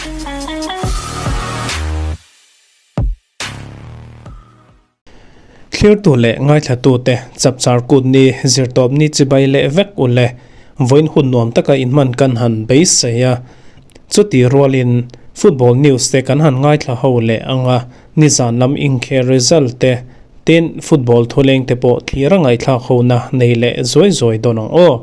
Thlirtu leh ngaithlatute chapchar kut ni zirtawp ni chibai leh vek u le, vawiin hun nuam taka inhman kan han beisei a. Chuti rualin football news te kan han ngaithla ho leh ang a, nizan lam inkhel result te, tin football thuleng te pawh thlir a ngaihthlak hona nei leh zuai zuai dawn ang aw.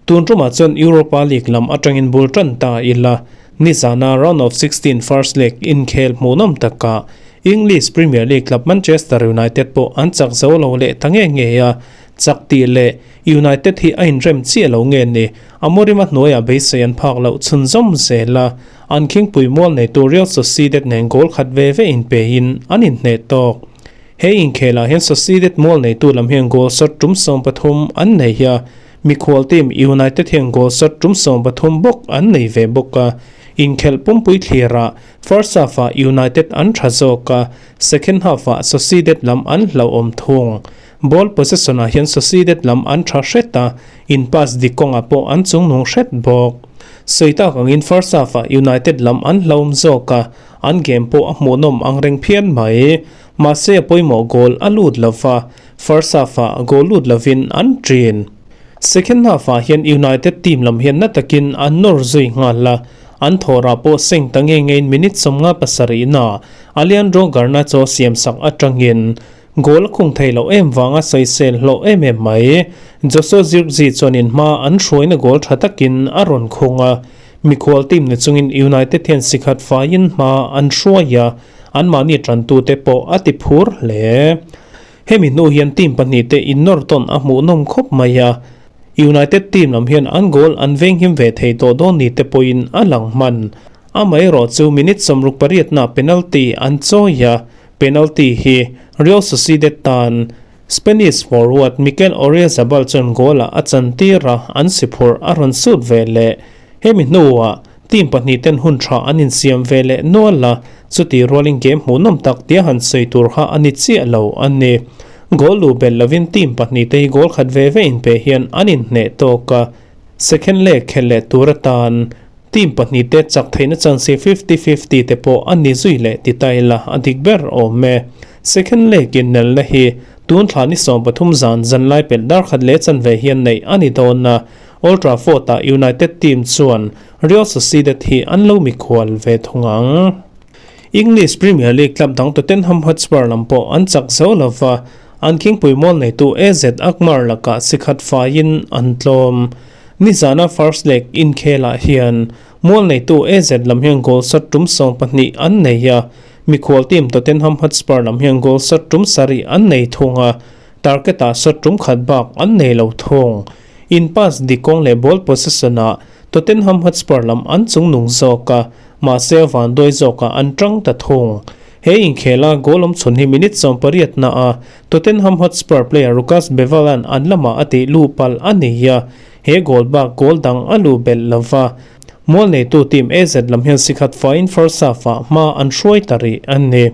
Tun tumah chuan Europa League lam atangin bul tan ta ila, nizana round of 16 first leg inkhel hmuhnawm takah English Premier League club Manchester United pawh an chak zo lo leh ta nge nge a, chak tih leh United hi a inrem chiah lo nge ni, Amorim a hnuaiah beisei an phak loh chhunzawm zel a, an khingpui mual neitu Real Sociedad nen goal khat ve ve inpein an inhneh tawk. He inkhelah hian Sociedad mual neitu lam hian goal shot tum 13 an nei a, Mikhual team United hian goal shot tum 13 bawk an nei ve bawk a, inkhelh pumpui thlirah first half-ah United an tha zawk a, second half-ah Sociedad lam an hlauhawm thung. Ball possession-ah hian Sociedad lam an tha hret a, in pass dik kawngah pawh an chungnung hret bawk. Sawi tak angin first half-ah United lam an hlauhawm zawk a, an game pawh a hmuhnawm ang reng phian mai. Mahse a pawimawh goal a lut lo va, first half-ah goal lut lovin an ṭin. Second half-ah hian United team lam hian na takin an nawr zui nghal a, an thawrah pawh seng ta nge ngein minute 57 na Alejandro Garnacho siamsak atangin goal a khung thei loh em vanga sawisel hlawh em em mai. Joshua Zirkzee chuanin hma an hruaina goal tha takin a rawn khung a, mikhual team ni chungin United hian sikhat faiin hma an hruai a, Anmahni tantute pawh a ti phur hle. Hemi hnu hian team pahnihte innawr tawn a hmuhnawm khawp mai a, United team lam hian an goal an venghim ve thei tawh dawn ni te pawhin a lang hman. Amaherawh chu minute 68 na penalty an chawi a, penalty hi Real Sociedad tan Spanish forward Mikel Oyarzabal chuan goal-ah a chantir a, an si phurh a rawn sut ve leh. Hemi hnuah team pahnihten hun tha an insiam ve leh nual a, chuti rualin game hmuhnawm tak tia han sawi tur kha a ni chiah lo a ni. Goal luh belh lovin team pahnihte hi goal khat ve ve inpe hian an inhneh tawk a, second leg khelh leh tur atan team pahnihte chak theihna chance hi 50-50 te pawh a ni zui leh ti ta ila a dik ber awm e. Second leg innelna hi tun thla ni 13 zan zanlai pelh dar khat leh chanve hian neih a ni dawn a, Old Trafford-ah United team chuan Real Sociedad hi an lo mikhual ve thung ang. English Premier League club dang Tottenham Hotspur lam pawh an chak zo lo va, an khingpui mual neitu AZ Alkmaar lakah sikhat faiin an tlawm. Nizana first leg inkhelah hian mual neitu AZ lam hian goal shot tum 12 an nei a, mikhual team Tottenham Hotspur lam hian goal shot tum 7 an nei thung a, target-ah shot tum khat bak an nei lo thung. In pass dik kawng leh ball possession-ah Tottenham Hotspur lam an chungnung zawk a, mahse van duai zawkah an tang ta thung. He inkhela goal awm chhun hi minute 18 na a Tottenham Hotspur player Lucas Bevalan an lamah a tih luh palh a ni a, he goal bak goal dang a luh belh lo va. Mual neitu team AZ lam hian sikhat faiin first half-ah hma an hruai ta rih a ni.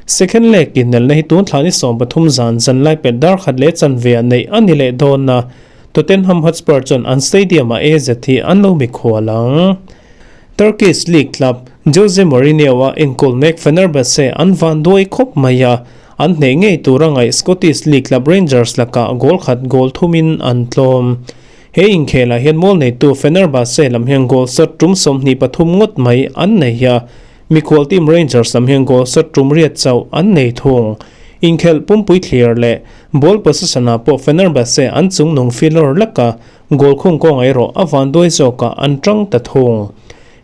Second leg inelna hi tun thla ni 13 zan zanlai pelh dar khat leh chanve ah neih a ni leh dawn a, Tottenham Hotspur chuan an stadium-ah AZ hi an lo mikhual ang. Turkish League club Jose Mourinho-a enkawl mek Fenerbahce an van duai khawp mai a, an hneh ngei tur a ngaih Scottish League club Rangers lakah goal khat goal thumin an tlawm. He inkhelah hian mual neitu Fenerbahce lam hian goal shot tum 23 ngawt mai an nei a, Mikhual team Rangers lam hian goal shot tum riat chauh an nei thung. Inkhelh pumpui thlir leh ball possession-ah pawh Fenerbahce an chungnung filawr lek a, goal khung kawng erawh a van duai zawkah an tang ta thung.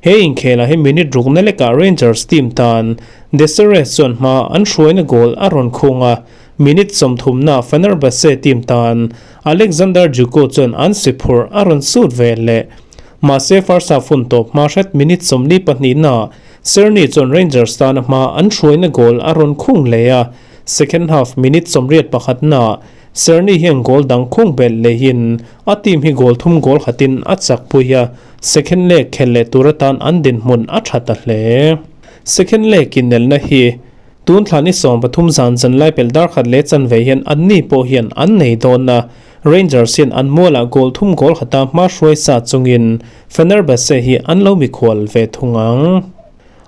He inkhelah hi minute rukna lekah Rangers team tan Desiree chuan hma an hruaina goal a rawn khung a, minute 30 na Fenerbahce team tan Alexander Džeko chuan an si phurh a rawn sut ve leh. Mahse first half hun tawp hma hret minute 42 na Cerny chuan Rangers tana hma an hruaina goal a rawn khung leh a, second half minute 81 na Cerny hian goal dang khung belh lehin a team hi goal thum goal khatin a chak pui a, second leg khel leh tur atan an dinhmun a tha ta hle. Second leg inelna hi tun thla ni 13 zan zanlai pelh dar khat leh chanve hian anni pawh hian an nei dawn a, Rangers hian an mualah goal thum goal khata hma hruai sa chungin Fenerbahce hi an lo mikhual ve thung ang.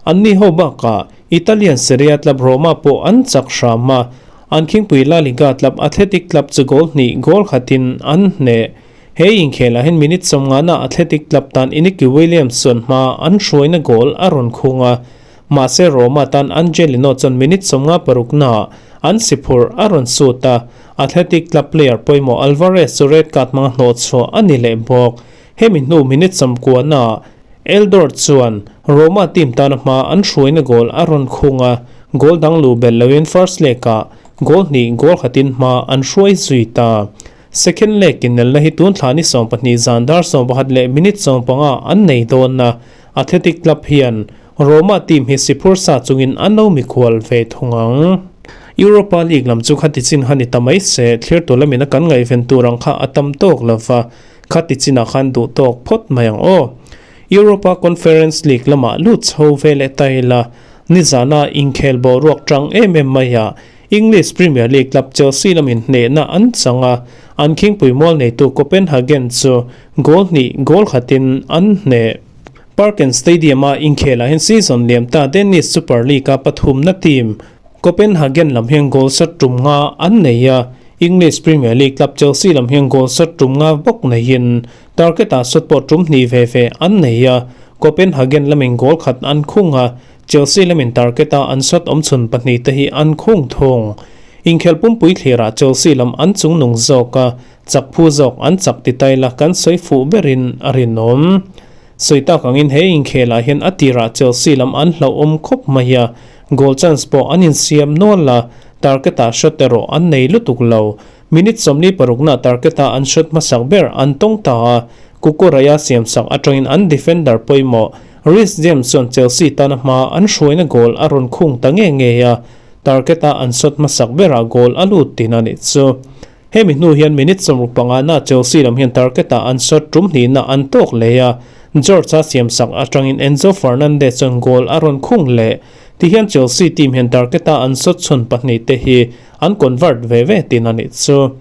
Anni ho bakah Italian Serie A club Roma pawh an chak hram a, an khingpui La Liga club Athletic Club chu goal hnih goal khatin an hneh. He inkhelah hian minute sawmngana Athletic Club tan Inaki Williams chuan hma an hruaina goal a rawn khung a, mahse Roma tan Angelino chuan minute 50 paruknaah an si phurh a rawn sut a, Athletic Club player pawimawh Alvarez chu red card hmanga hnawhchhuah a ni leh bawk. Hemi hnu minute 90naah Eldor chuan Roma team tana hma an hruaina goal a rawn khung a, goal dang luh belh loin first leg-ah goal hnih goal khatin hma an hruai zui ta. Second leg inelna hi tun thla ni 12 zan dar 11 leh minute 15 an nei dawn a, Athletic Club hian Roma team hi siphur sa chungin an lo mikhual ve thung ang. Europa League lam chu khati chin kha ni ta mai se, thlirtu lamin a kan ngaihven tur ang kha a tam tawk lo va, khati chinah khan duh tawk phawt mai ang aw. Europa Conference League lamah lut chho ve leh ta ila, nizana inkhel boruak tang em em maiah English Premier League club Chelsea lamin hnehna an chang a, an khingpui mual neitu Copenhagen chu goal hnih goal khatin an hneh. Parken Stadium-a inkhelah hian season liam ta Danish Super League-a pathumna team Copenhagen lam hian goal shot tum nga an nei a, English Premier League club Chelsea lam hian goal shot tum nga bawk neiin target-ah shot pawh tum hnih ve ve an nei a, Copenhagen lamin goal khat an khung a, Chelsea lamin target-a an shot awmchhun pahnihte hi an khung thung. Inkhel pumpui thlirah Chelsea lam an chungnung zawk a, chak phu zawk an chak ti tai la kan sawi fuh berin a rinawm. Sawi tak angin he inkhelah hian a tirah Chelsea lam an hlauhawm khawp mai a, goal chance pawh an insiam nual a, target-ah shot erawh an nei lutuk lo. Minute 46na target-a an shot hmasak ber an tawng ta a, Cucurella siamsak atangin an defender pawimawh Reece James chuan Chelsea tana hma an hruaina goal a rawn khung ta nge nge a, target-a an shot hmasak berah goal a lut tin a nih chu. Hemi hnu hian minute 65na Chelsea lam hian target-ah an shot tum hnihna an tawk leh a, George-a siamsak atangin Enzo Fernandez chuan goal a rawn khung leh. Tihian Chelsea team hian target-a an shot chhun pahnih te hi an convert ve ve tin a nih chu.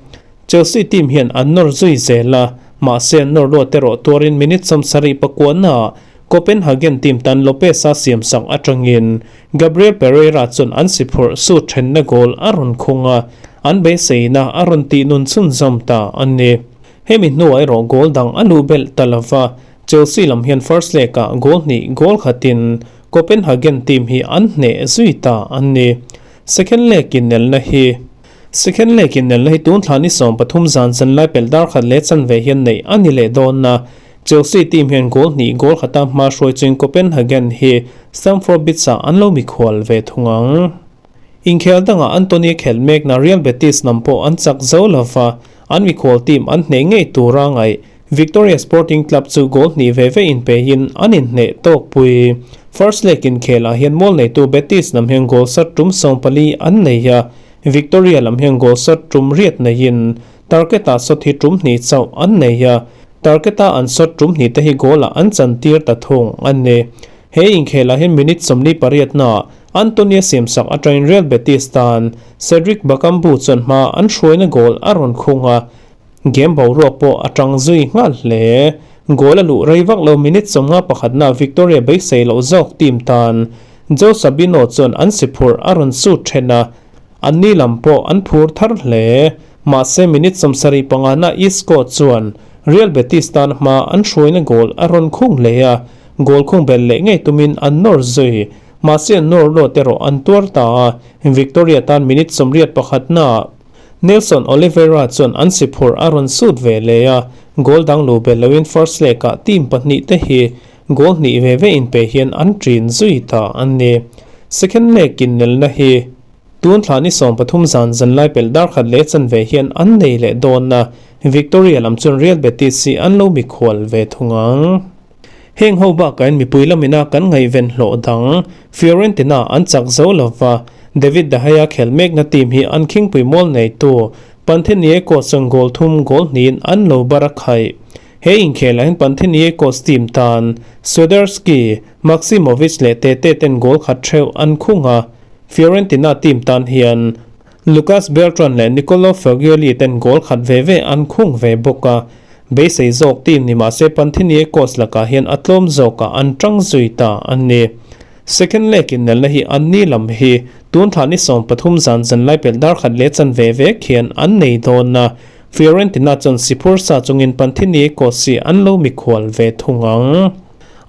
Chelsea team hian an nawr zui zel a, mahse an nawr luat erawh tuarin minute 79naah Copenhagen team tan Lopez-a siamsak atangin Gabriel Pereira chuan an si phurh sut thenna goal a rawn khung a, an beiseina a rawn tih nun chhunzawm ta a ni. Hemi hnuah erawh goal dang a luh belh ta lova, Chelsea lam hian first leg-ah goal hnih goal khatin Copenhagen team hi an hneh zui ta a ni. Second leg inelna hi Second leg inelna hi tun thla ni 13 zan zanlai pelh dar khat leh chanve hian neih a ni leh dawn a, Chelsea team hian goal hnih goal khata hma hruai chuin Copenhagen hi Stamford Bridge-ah an lo mikhual ve thung ang. Inkhel dangah Antony khelh mekna Real Betis lam pawh an chak zo lova, an mikhual team an hneh ngei tura ngaih Victoria Sporting Club chu goal hnih ve ve inpeiin an inhneh tawk pui. First leg inkhelah hian mual neitu Betis lam hian goal sat tum 14 an nei a, Victoria lam hian goal sat tum riat neiin target-ah shot hi tum hnih chauh an nei a, target-a an shot tum hnih te hi goal-ah an chantir ta thung a ni. He inkhelah hian minute 48naah Antonio siamsak atangin Real Betis tan Cedric Bakambu chuan hma an hruaina goal a rawn khung a, game boruak pawh a tang zui nghal hle. Goal a luh rei vak lo minute 51naah Victoria beisei loh zawk team tan Joe Sabino chuan an si phurh a rawn sut then a, Anni lam pawh an phur thar hle. Mahse minute 75na Isco chuan Real Betis tan hma an hruaina goal a rawn khung hle a, goal khung belh leh ngei tumin an nawr zui. Mahse an nawr luat erawh an tuar ta a, Victoria tan minute 81naah Nelson Oliveira chuan an si phurh a rawn sut ve leh a, goal dang luh belh loin first leg-ah team pahnih te hi goal hnih ve ve inpe hian an ṭin zui ta a ni. Second leg innelna hi tun thla ni 13 zan zanlai pelh dar khat leh chanve hian an nei leh dawn a, Victoria lam chuan Real Betis hi an lo mikhual ve thung ang. Heng ho bakain mipui lamina kan ngaihven hlawh dang Fiorentina an chak zo lova, David De Gea khel mekna team hi an khingpui mual neitu Panathinaikos chuan goal thum goal hnihin an lo bar a khaih. He inkhelah hian Panathinaikos team tan Swiderski, Maksimovic leh Tete ten goal khat theuh an khung a, Fiorentina team tan hian Lucas Beltran leh Nicolo Fagioli ten goal khat ve ve an khung ve bawk a, beisei zawk team ni mahse Panathinaikos lakah hian a tlawm zawkah an tang zui ta a ni. Second leg innelna hi anni lam hi tun thla ni 13 zan zanlai pelh dar khat leh chanve vek hian an nei dawn a, Fiorentina chuan siphur sa chungin Panthinikos hi an lo mikhual ve thung ang.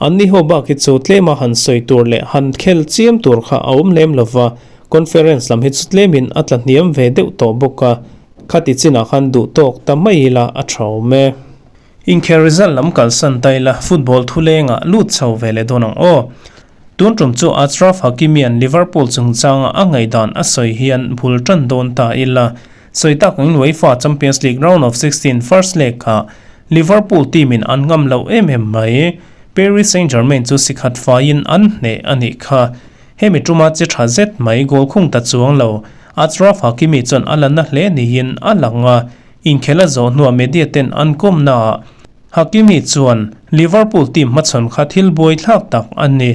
Anni ho bak hi chu tlema han sawi tur leh han khel chiam tur kha a awm lem lova, conference lam hi chu tlemin a tla hniam ve deuh tawh bawk a, khati chinah khan duh tawk ta mai ila a tha awm e. Inkhel result lam kalsan ta ila football thulengah lut chho ve leh dawn ang aw. Tun tum chu Achraf Hakimi-a'n Liverpool chungchanga a ngaihdan a sawi hian bul tan dawn ta ila. Sawi tak angin UEFA Champions League round of 16 first leg-ah Liverpool team-in an ngam loh em em mai. Paris Saint-Germain chu sikhat faiin an hneh a nih kha. Hemi tuma chi tha zet mai goal khung ta chuang lo. Achraf Hakimi chuan a la na hle niin a lang a. Inkhel a zawh hnuah media ten an kawmnaah Hakimi chuan Liverpool team hmachhawn kha thil buaithlak tak a ni.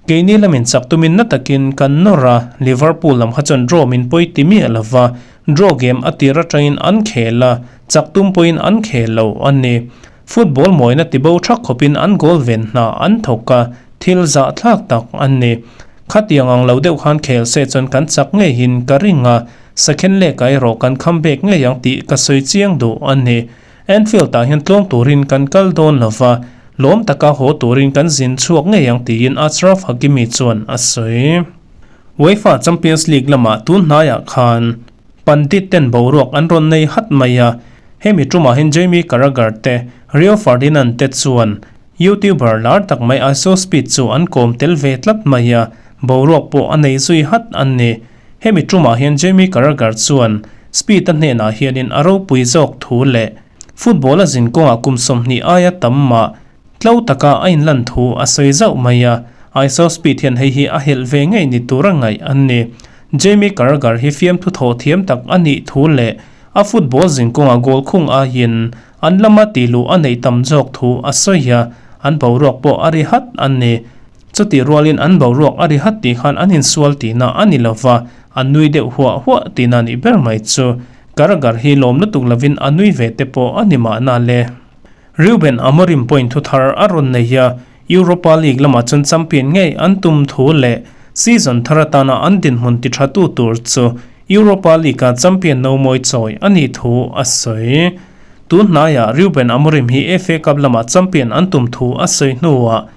Keini lamin chak tumin na takin kan nawr a, Liverpool lam kha chuan draw min pawi ti miah lo va, draw game a tir atangin an khel a, chak tum pawhin an khel lo a ni. Football mawina tibo thak khawpin an goal ven hna an thawk a, thil zahthlak tak a ni. Khatiang ang lo deuh khan khel se chuan kan chak ngeihin ka ring a, Second leg ah erawh kan comeback ngei ang tih ka sawi chiang duh a ni. Anfield ah hian tlawng turin kan kal dawn lo va, lawm taka haw turin kan zin chhuak ngei ang tiin Achraf Hakimi chuan a sawi. UEFA Champions League lamah tun hnaiah khan Pandit ten boruak an rawn nei hat mai a, hemi tumah hian Jamie Carragher te, Rio Ferdinand te chuan YouTuber lar tak mai IShowSpeed chu an kawm tel ve tlat mai a, boruak pawh a nei zui hat a ni. Hemi tumah hian Jamie Carragher chuan Speed-a hnenah hianin a ropui zawk thu leh football a zin kawngah kum 20 aia tam mah tlo taka a inlan thu a sawi zauh mai a, IShowSpeed hian hei hi a helh ve ngei ni tura ngaih an ni. Jamie Carragher hi fiamthu thawh thiam tak a nih thu leh a football zin kawngah goal khung aiin an lama tihluh a neih tam zawk thu a sawi a, an boruak pawh a ri hat a ni. Chutih rualin an boruak a ri hat tih khan an insual tihna a ni lova, an nui deuh huah huah tihna nih ber mai chu. Carragher hi lawm lutuk lovin a nui ve te pawh a ni mahna le. Reuben Amorim pawhin thu thar a rawn nei a, Europa League lamah chuan champion ngei an tum thu leh season thar atana an dinhmun ti tha tu tur chu Europa League-a champion no mawi chawi a nih thu a sawi. Tun hnaiah Reuben Amorim hi FA Cup lamah champion an tum thu a sawi hnuah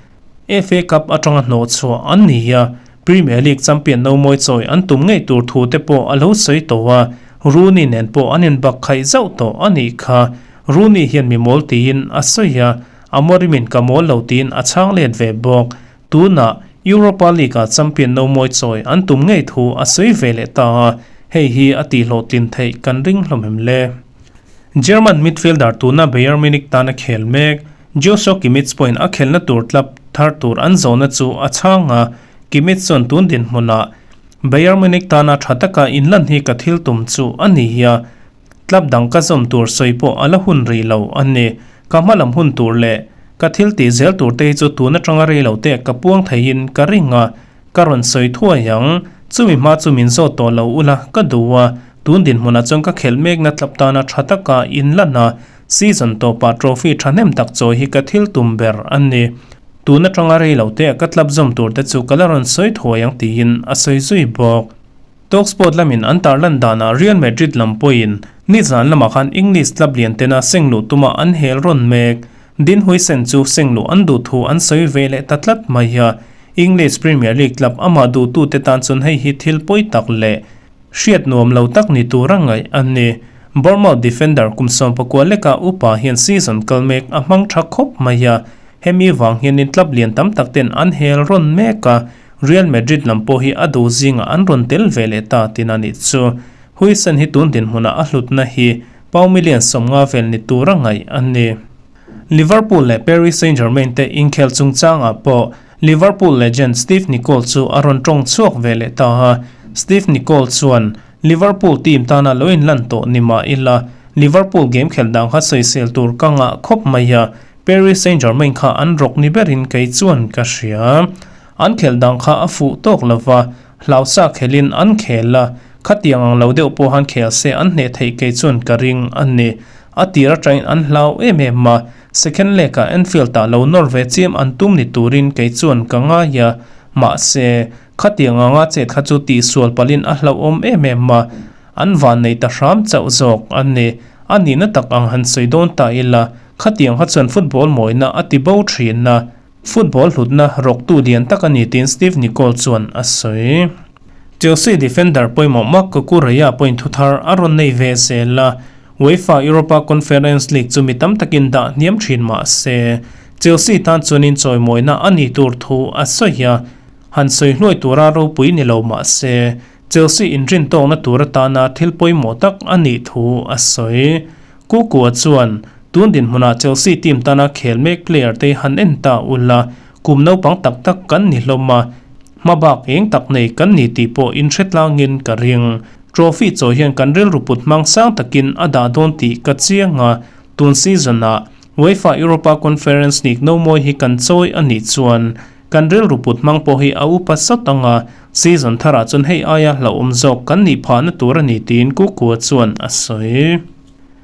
FA Cup atanga hnawh chhuah an ni a, Premier League champion no mawi chawi an tum ngei tur thu te pawh a lo sawi tawh a, Rooney nen pawh an inbak khaih zauh tawh a nih kha. Rooney hian mi mawl tiin a sawi a, Amorim-in ka mawl lo tiin a chhang let ve bawk. Tunah Europa League-ah champion no mawi chawi an tum ngei thu a sawi ve leh ta a, hei hi a tihhlawhtlin theih kan ring hlawm em le? German midfielder tuna Bayern Munich tana khel mek Joshua Kimmich pawhin a khelna tur club thar tur an zawhna chu a chhang a, Kimmich chuan tun dinhmunah Bayern Munich tana tha taka inlan hi ka thil tum chu a ni a, club dang ka zawm tur sawi pawh a la hun rih lo a ni. Ka hma lam hun tur leh ka thil tih zel tur te hi chu tun atanga rei lo te ka puang theihin ka ring a, Ka rawn sawi thuai ang, chumi hma chu min zawt tawh lo ula ka duh a, tun dinhmunah chuan ka khelh mekna tlap tana tha taka inlan a, season tawpah trophy thahnem tak chawi hi ka thil tum ber a ni. Tun atanga rei lo te ka tlap zawm tur te chu ka la rawn sawi thuai ang tiin a sawi zui bawk. Talksport lamin an tarlan danah Real Madrid lam pawhin nizan lamah khan English club lian tena seng luh tuma an hel rawn mek. Din Huijsen chu seng luh an duh thu an sawi ve leh ta tlat mai a, English Premier League club amah duhtute tan chuan hei hi thil pawi tak leh hriat nuam lo tak ni tura ngaih a ni. Bournemouth defender kum 19 leka upa hian season kal mek a hmang tha khawp mai a, hemi vang hianin club lian tam tak ten an hel rawn mek a, Real Madrid lam pawh hi a duh zingah an rawn tel ve leh ta tin a nih chu. Huijsen hi tun dinhmunah a hlutna hi pound million 50 vel ni tura ngaih a ni. Liverpool leh Paris Saint-Germain te inkhel chungchangah pawh Liverpool legend Steve Nicol chu a rawn tawng chhuak ve leh ta a. Steve Nicol chuan, Liverpool team tana lo inlan tawh ni mah ila, Liverpool game khelh dang kha sawisel tur ka ngah khawp mai a, Paris Saint-Germain kha an rawk ni berin kei chuan ka hria. An khelh dang kha a fuh tawk lova, hlausa khelhin an khel a, khatiang ang lo deuh pawhan khel se an hneh theih kei chuan ka ring a ni. A tir atangin an hlau em em a, second leg-ah Anfield-ah lo nawr ve chiam an tum ni turin kei chuan ka ngai a. Mahse, khatiang anga chet kha chu tihsual palhin a hlauhawm em em a, an vannei ta hram chauh zawk a ni. A nihna tak ang han sawi dawn ta ila, khatiang kha chuan football mawina a ti bo thin a, football hlutna rawktu lian tak a ni tiin Steve Nicol chuan a sawi. Chelsea defender pawimawh Marc Cucurella pawhin thuthar a rawn nei ve zel a, UEFA Europa Conference League chu mi tam takin dah hniam thin mah se, Chelsea tan chuanin chawimawina a ni tur thu a sawi a, han sawi hluai tura ropui ni lo mah se, Chelsea inrintawkna tur atana thil pawimawh tak a nih thu a sawi. Kukua chuan, Tun dinhmunah Chelsea team tana khel mek player te han en ta ula, kum naupang tak tak kan ni hlawm a, hmabak eng tak nei kan ni tih pawh inhre tlangin ka ring. Trophy chawi hian kan rilru put hmang sang takin a dah dawn tih ka chiang a, tun season-ah UEFA Europa Conference League no mawi hi kan chawi a nih chuan kan rilru put hmang pawh hi a upa sawt ang a, season tharah chuan hei aia hlauhawm zawk kan nih phahna tur a ni tiin Kukua chuan a sawi.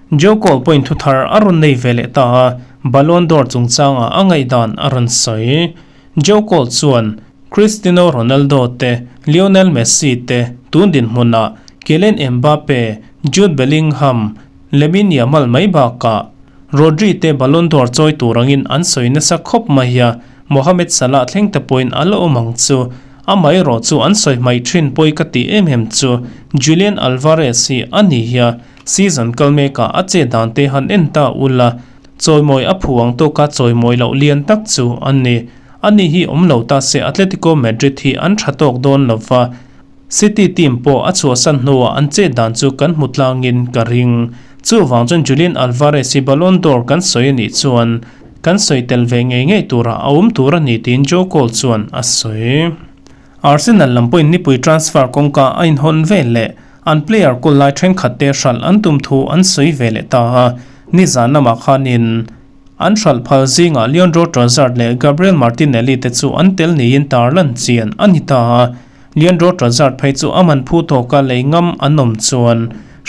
Joe Cole pawhin thuthar a rawn nei ve leh ta a, Ballon d'Or chungchangah a ngaihdan a rawn sawi. Joe Cole chuan Cristiano Ronaldo te, Lionel Messi te, tun dinhmunah Kylian Mbappe, Jude Bellingham, Lamine Yamal mai bakah Rodri te Ballon d'Or chawi tur angin an sawi nasa khawp mai a, Mohamed Salah thleng te pawhin a la awm ang chu. Amaherawh chu an sawi hmaih thin pawi ka tih em em chu Julian Alvarez hi a ni a, season kal mekah a che dan te han en ta ula, chawimawi a phu ang tawka chawimawi loh lian tak chu a ni. Ani hi awm lo ta se Atletico Madrid hi an tha tawk dawn lo va, City team pawh a chhuahsan hnuah an chet dan chu kan hmu tlangin ka ring. Chuvang chuan Julian Alvarez hi Ballon d'Or kan sawi a nih chuan kan sawi tel ve ngei ngei turah a awm tur a ni tiin Joe Cole chuan a sawi. Arsenal lam pawhin nipui transfer kawngka a inhawn vel leh an player kawl lai thenkhat te hralh an tum thu an sawi ve leh ta a, nizan lamah khanin An hralh phal zingah Leandro Trossard leh Gabriel Martinelli te chu an tel niin tarlan chian a ni ta a, Leandro Trossard phei chu a man phu tawka lei ngam an awm chuan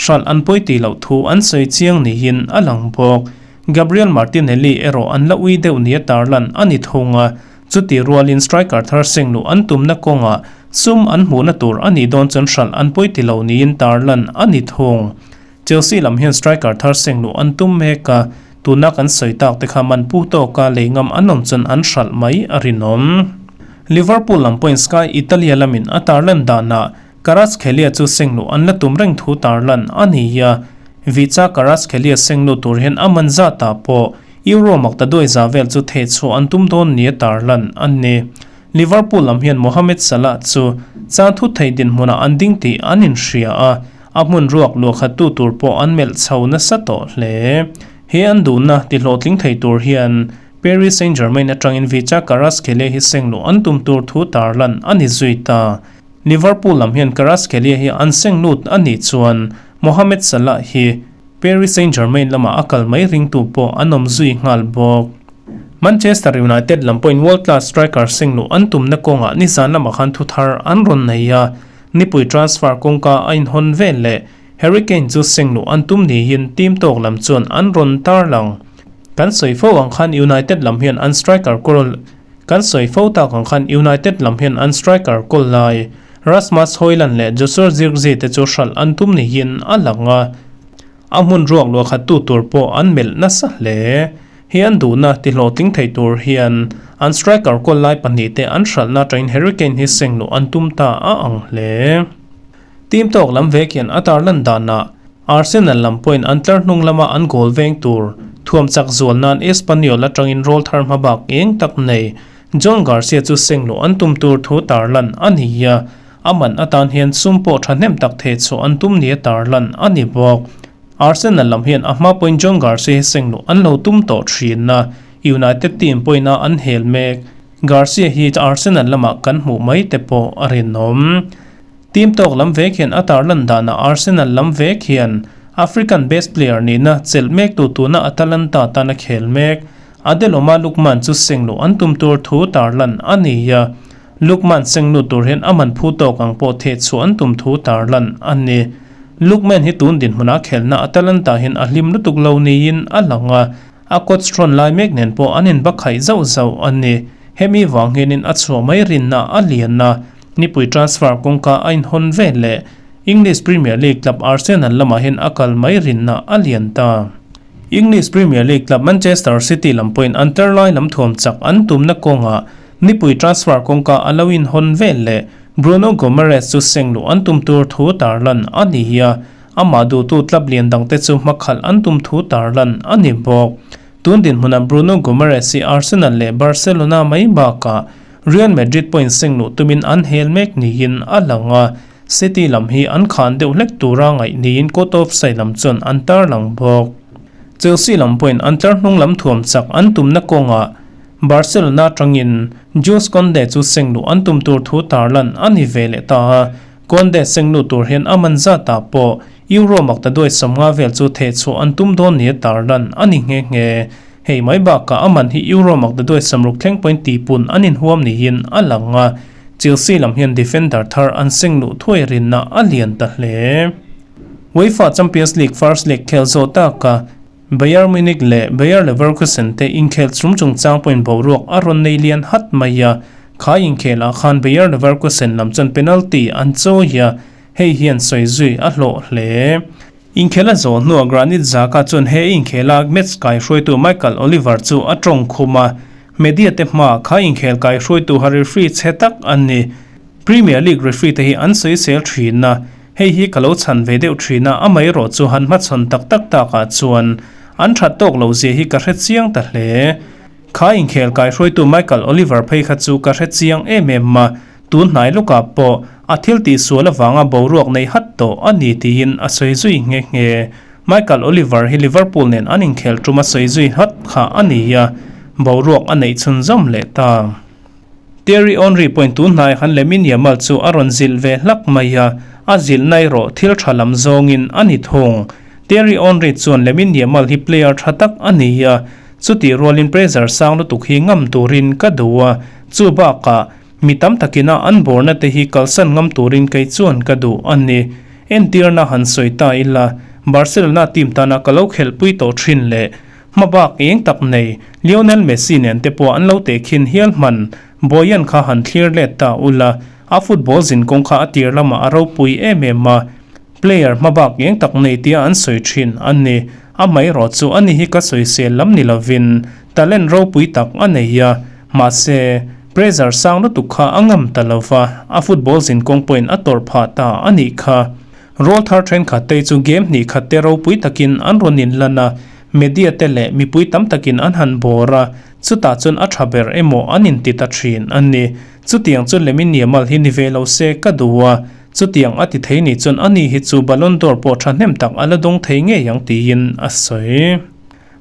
hralh an pawi tih loh thu an sawi chiang niin a lang bawk. Gabriel Martinelli erawh an la ui deuh nia tarlan a ni thung a, chuti rualin striker thar seng luh an tumna kawngah sum an hmuhna tur a nih dawn chuan hralh an pawi ti lo niin tarlan a ni thung. Chelsea lam hian striker thar seng luh an tum mek a, tuna kan sawi tak te kha man pu tawka lei ngam an awm chuan an hralh mai a rinawm. Liverpool lam pawhin Sky Italia lamin a tarlan danah Kvaratskhelia chu seng luh an la tum reng thu tarlan a ni a, Vica Kvaratskhelia seng lut tur hian a man zatah pawh Euro makta duai za vel chu thehchhuah an tum dawn nia tarlan a ni. Liverpool lam hian Mohamed Salah chu chang thut thei dinhmunah an ding tih an inhria a, A hmun ruak luahkhattu tur pawh an melh chho nasa tawh hle. He an duhna ti hlawhtling thei tur hian Paris Saint-Germain atangin Vicha Kvaratskhelia hi seng luh an tum tur thu tarlan a ni zui ta. Liverpool lam hian Kvaratskhelia hi an seng lut a nih chuan Mohamed Salah hi Paris Saint-Germain lamah a kal mai ringtu pawh an awm zui nghal bawk. Manchester United lam pawhin world class striker seng luh an tumna kawngah nizan lamah khan thuthar an rawn nei a, Nipui transfer kawngka a inhawn vel leh Harry Kane chu seng luh an tum niin team tawk lam chuan an rawn tarlang. Kan sawi fo ang khan United lam hian an striker kawl Kan sawi fo tak ang khan United lam hian an striker kawl lai Rasmus Hojlund leh Joshua Zirkzee te chu hralh an tum niin a lang a. A hmun ruak luahkhattu tur pawh an melh nasa hle. He an duhna ti hlawhtling thei tur hian an striker kawl lai pahnihte an hralhna atangin Harry Kane hi seng luh an tum ta a ang hle. Team tawk lam vek hian a tarlan danah Arsenal lam pawhin an tlar hnung lama an goal veng tur thuam chak zual nan Espanyol atangin roll thar hmabak eng tak nei John Garcia chu seng luh an tum tur thu tarlan a ni a, a man atan hian sum pawh thahnem tak theh chhuah an tum nia tarlan a ni bawk. Arsenal lam hian a hma pawhin John Garcia hi seng luh an lo tum tawh thin a, United team pawhin a an hel mek. Garcia hi Arsenal lamah kan hmuh mai te pawh a rinawm. Team tawk lam vek hian a tarlan danah Arsenal lam vek hian African best player nihna chelh mek tu tuna Atalanta tan a khel mek. Adeloma Lookman chu seng luh an tum tur thu tarlan a ni a, Lookman seng lut tur hian a man phu tawk ang pawh theh chhuah an tum thu tarlan a ni. Lookman hi tun dinhmunah khelhna Atalanta hian a hlim lutuk lo niin a lang a, a coach hrawn lai mek nen pawh an inbakhaih zauh zauh a ni. Hemi vang hianin a chhuah mai rinna a lian a, nipui transfer kawngka a inhawn vel leh English Premier League club Arsenal lamah hian a kal mai rinna a lian ta. English Premier League club Manchester City lam pawhin an tlar lai lam thuam chak an tumna kawngah nipui transfer kawngka a lo inhawn vel leh Bruno Guimaraes chu seng luh an tum tur thu tarlan a ni a, amah duhtu club lian dangte chu hmakhalh an tum thu tarlan a ni bawk. Tun dinhmunah Bruno Guimaraes hi Arsenal leh Barcelona mai bakah Real Madrid pawhin seng luh tumin an hel mek niin a lang a, City lam hi an khan deuh hlek tura ngaih niin Court of Sai lam chuan an tarlang bawk. Chelsea lam pawhin an tlar hnung lam thuam chak an tumna kawngah Barcelona atangin Jules Kounde chu seng luh an tum tur thu tarlan a ni ve leh ta a, Kounde seng luh tur hian a man zatah pawh Euro makta duai 50 vel chu thehchhuah an tum dawn nia tarlan a ni nghe nghe. Hei mai bakah a man hi Euro makta duai 60 thleng pawhin tihpun an inhuam niin a lang a, Chelsea lam hian defender thar an seng luh thuai rinna a lian ta hle. UEFA Champions League first leg khel zawh taka Bayern Munich leh Bayer Leverkusen te inkhel chum chungchang pawhin boruak a rawn nei lian hat mai a, kha inkhelah khan Bayer Leverkusen lam chuan penalty an chawi a, Hei hian sawi zui a hlawh hle. Inkhel a zawh hnuah Granit Xhaka chuan he inkhela match kaihruaitu Michael Oliver chu a tawng khum a, media te hmaah kha inkhel kaihruaitu ha referee chhe tak a ni. Premier League referee te hi an sawisel thin a, hei hi ka lo chhan ve deuh thin a, amaherawh chu han hmachhawn tak tak takah chuan an that tawk loh zia hi ka hre chiang ta hle. Kha inkhel kaihruaitu Michael Oliver phei kha chu ka hre chiang em em a, Tun hnai lawkah pawh a thil tihsual avanga boruak nei hat tawh a ni tiin a sawi zui nghe nghe. Michael Oliver hi Liverpool nen an inkhel tum a sawi zui hat kha a ni a, boruak a neih chhunzawm leh ta. Thierry Henry pawhin tun hnai han Lamine Yamal chu a rawn zilh ve hlak mai a, a zilh na erawh thil tha lam zawngin a ni thung. Thierry Henry chuan Lamine Yamal hi player tha tak a ni a, chutih rualin pressure sang lutuk hi ngam turin ka duh a, chu bakah Mi tam takina an bawrna te hi kalsan ngam turin kei chuan ka duh a ni. Entirna han sawi ta ila, Barcelona team tana ka lo khelhpui tawh thin leh hmabak eng tak nei Lionel Messi nen te pawh an lo tehkhin hial hman Boyan kha han thlir let ta ula, a football zinkawng kha a tir lamah a ropui em em a. Player hmabak eng tak nei tia an sawi thin a ni. Amaherawh chu ani hi ka sawisel lam ni lovin talent ropui tak a nei a, mahse, pressure sang lutuk kha a ngam ta lova, a football zinkawng pawhin a tawrh phah ta a nih kha. Rawl thar thenkhat te chu game hnih khat te ropui takin an rawn inlan a, media te leh mipui tam takin an han bawr a, chutah chuan a tha ber emaw an inti ta thin a ni. Chutiang chu Lamine Yamal hi ni ve lo se ka duh a, Chutiang a ti thei ni chuan ani hi chu Ballon d'Or pawh thahnem tak a la dawng thei ngei ang tiin a sawi.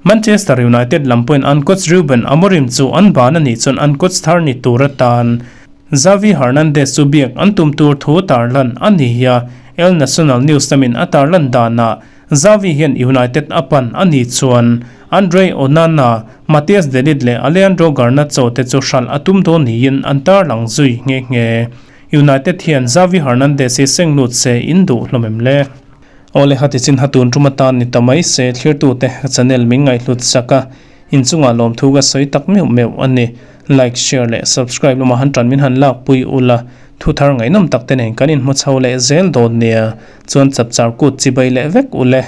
Manchester United lam pawhin an coach Ruben Amorim chu an ban a nih chuan an coach thar ni tur atan Xavi Hernandez chu biak an tum tur thu tarlan a ni a, El Nacional News lamin a tarlan danah Xavi hian United a pan a nih chuan Andre Onana, Matthijs de Ligt leh Alejandro Garnacho te chu hralh a tum dawn niin an tarlang zui nghe nghe. United hian Xavi Hernandez hi seng lut se in duh hlawm em le? Awle hati chin ha tun tum atan ni ta mai se thlirtute ka channel min ngaihhlut sak a, inchungah lawmthu ka sawi tak meuh meuh a ni. Like, share leh subscribe lamah han tan min han lakpui ula, thu thar ngaihnawm tak te nen kan inhmu chho leh zel dawn nia, chuan chapchar kut chibai leh vek ule.